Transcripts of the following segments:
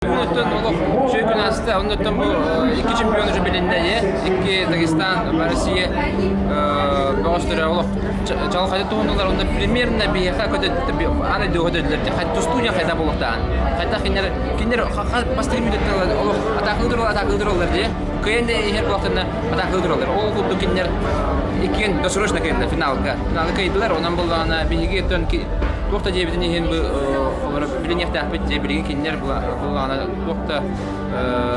Бүгүн олох үчүгэй күн ааста. Оннуттан бу икки чемпион уже билиннэ икки Дагестан, Россия бөҕөстөрө олох чалхайда туһуннулар. Онно примерно биһиэхэ аны көтөдүлэр. Тустууня хайда буолуохтаан. Хайда кинилэр кинилэр бастакы мүнүүттэн олох атаакалыы атаакалыы тураллар дии. Кыайан да иһэр буоллахтарына атаакалыы тураллар. Ол курдук кинилэр иккиэн досрочно кыайдылар финалга. Финалга кыайдылар. Онон буоллаҕына биһиги туох да диэбитин иһин бу билиниэхтээхпит дьэ билигин кинилэр буоллаҕына туох да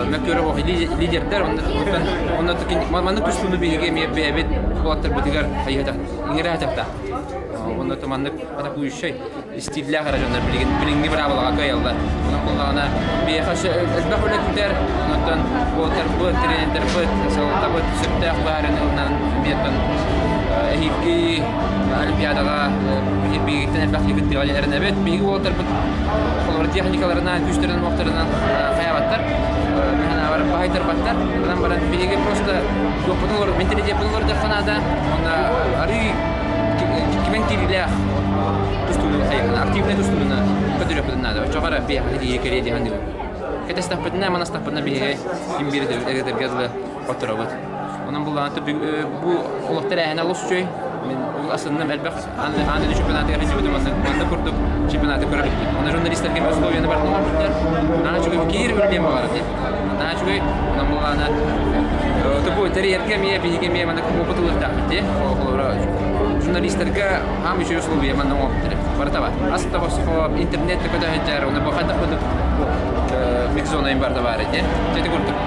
мөккүөрэ суох лидердэр онно маннык тустууну биһиги эмиэ бэйэбит уолаттарбытыгар иҥэрэ онно маннык атакующай стиллээх эрэ дьоннор билигин билиҥҥи быраабылаҕа кыайаллар. Онон буоллаҕына биһиэхэ элбэх үлэ күүтэр. Онтон уолаттарбыт, тренердэрбит, салалтабыт сөптөөх быһаарыыны ылынан эмиэ эһиилги Олимпиадаҕа биһигиттэн элбэх киһи кыттыаҕа диэн эрэнэбит. Биһиги уолаттарбыт холобура техникаларынан, күүстэринэн-уохтарынан хайаабаттар, мин баһыйтарбаттар. Онон баран биһиги просто туохпутун олор, менталитеппытын олордоххо наада. Уонна арыы кимэн киириилээх тустууну активнай тустууну көтүрүөхпүтүн наада. Оччоҕо эрэ биһиэхэ тиийэ кэлиэ диэн саныыбын. Кэтэстэхпитинэ, манастахпытына биһиги ким биир эргитэргэ дылы хотторобут. Онон буллаҕына бу олох тэрээһинэ олус үчүгэй. Мин ол асынным элбэх аан дойду чемпионатыгар сылдьыбытым манна курдук чемпионаты көрө иликпин. Онно журналистарга условияны барытын оҥорбуттар. Наһаа үчүгэй киир үлэлиэн баҕарар дии. Наһаа үчүгэй. Онон буллаҕына бу тэрийэргэ эмиэ биһиги эмиэ маннык опыт ылыахтаахпыт дии. Холобура журналистарга хаам үчүгэй условия манна оҥорбуттар. Барыта бар. Ас да босхо, интернет да көтө сылдьар, онно бу хайдах курдук микзона барыта баар дии. Ити курдук.